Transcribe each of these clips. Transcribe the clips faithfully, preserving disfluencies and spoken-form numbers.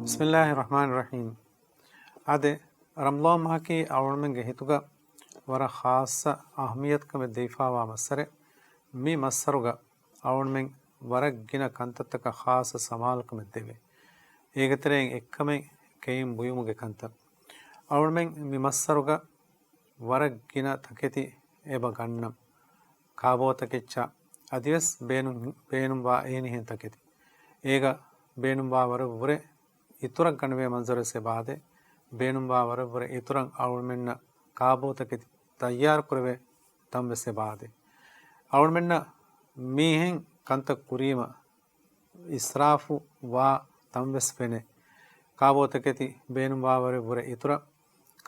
ބިސްމިއްލާހި ރަޙްމާނި ރަޙީމް. އާދެ، ރަމަޟާން މަހަކީ އަޅުގަނޑުމެންގެ ހިތުގަ ވަރަށް ޚާއްޞަ އަހައްމިއްޔަތުކަމެއް ދެވިފާވާ މައްސަރެއް. މި މައްސަރުގަ އަޅުގަނޑުމެން ވަރަށް ގިނަ ކަންތައްތަކަށް ޚާއްޞަ ސަމާލުކަމެއް ދެވޭ. އޭގެ ތެރެއިން އެއްކަމެއް ކެއިން ބުއިމުގެ ކަންތައް. އަޅުގަނޑުމެން މި މައްސަރުގަ ވަރަށް ގިނަ ތަކެތި އެބަ ގަންނަން. ކާބޯތަކެއްޗާ އަދިވެސް ބޭނުން، ބޭނުންވާ އެހެނިހެން ތަކެތި. އޭގަ ބޭނުންވާވަރަށްވުރެ އިތުރަށް ގަނެވޭ މަންޒަރުވެސް އެބަ އާދޭ. ބޭނުންވާވަރަށްވުރެ އިތުރަށް އަޅުގަނޑުމެންނަށް ކާބޯތަކެތި ތައްޔާރުކުރެވޭ ތަންވެސް އެބަ އާދޭ. އަޅުގަނޑުމެންނަށް މިހެން ކަންތައް ކުރީމަ އިސްރާފު ވާ ތަންވެސް ފެނޭ. ކާބޯތަކެތި ބޭނުންވާވަރެއްވުރެ އިތުރަށް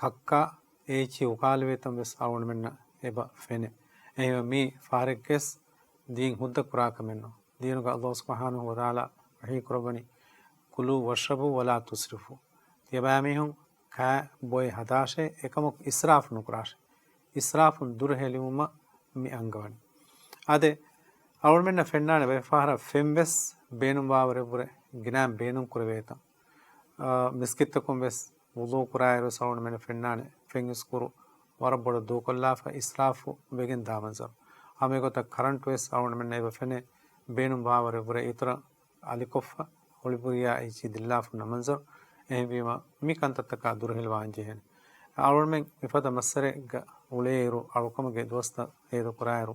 ކައްކާ އޭޗި އުކާލެވޭ ތަންވެސް އަޅުގަނޑުމެންނަށް އެބަ ފެނޭ. އެހެންވެ މީ ފަހަރެއްގެސް ދީން ހުއްދަ ކުރާ ކަމެއްނު. ދީނުގަ ﷲ ސުބްޙާނަހޫ ވަތަޢާލާ ވަޙީ ކުރައްވަނީ، "كُلُوا وَاشْرَبُوا وَلَا تُسْرِفُوا." ތިޔަބައިމީހުން ކާ ބޮއެ ހަދާށޭ، އެކަމަކު އިސްރާފު ނުކުރާށޭ. އިސްރާފުން ދުރުހެލިވުމަށް މި އަންގަވަނީ. އާދެ، އަޅުގަނޑުމެންނަށް ފެންނާނެ ވޭފާރަށް ފެން ވެސް ބޭނުންވާވަރެއްވުރެ ގިނައިން ބޭނުން ކުރެވޭތަން. އާ، މިސްކިތްތަކުން ވެސް ވުޟޫ ކުރާއިރު ވެސް އަޅުގަނޑުމެންނަށް ފެންނާނެ ފެން އިސްކުރު ވަރަށް ބޮޑަށް ދޫކޮށްލާފަ އިސްރާފު ވެގެން ދާ މަންޒަރު. ހަމައެގޮތަށް ކަރަންޓު ވެސް އަޅުގަނޑުމެންނަށް އެބަ ފެނޭ ބޭނުންވާވަރެއްވުރެ އިތުރަށް އަލިކޮށްފަ، ހޮޅިބުރިޔާ އެއްޗި ދިއްލާފަ ނަމަންޒަރު. އެހެންވީމަ، މި ކަންތައްތަކާ ދުރުހެލިވާން ޖެހޭނެ. އަޅުގަނޑުމެން މިފަދަ މައްސަރެއްގަ އުޅޭއިރު، އަޅުކަމުގެ ދުވަސްތައް ހޭދަކުރާއިރު،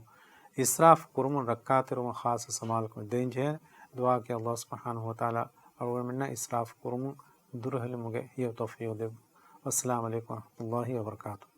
އިސްރާފު ކުރުމުން ރައްކާތެރިވުމަށް ޚާއްޞަ ސަމާލުކަމެއް ދޭން ޖެހޭނެ. ދުޢާއަކީ ﷲ ސުބްޙާނަހޫ ވަތަޢާލާ އަޅުގަނޑުމެންނަށް އިސްރާފު ކުރުމުން ދުރުހެލުމުގެ ހެޔޮ ތައުފީޤު ދެއްވުން. ވައްސަލާމު ޢަލައިކުމް ވަރަޙްމަތުﷲ ވަބަރަކާތު.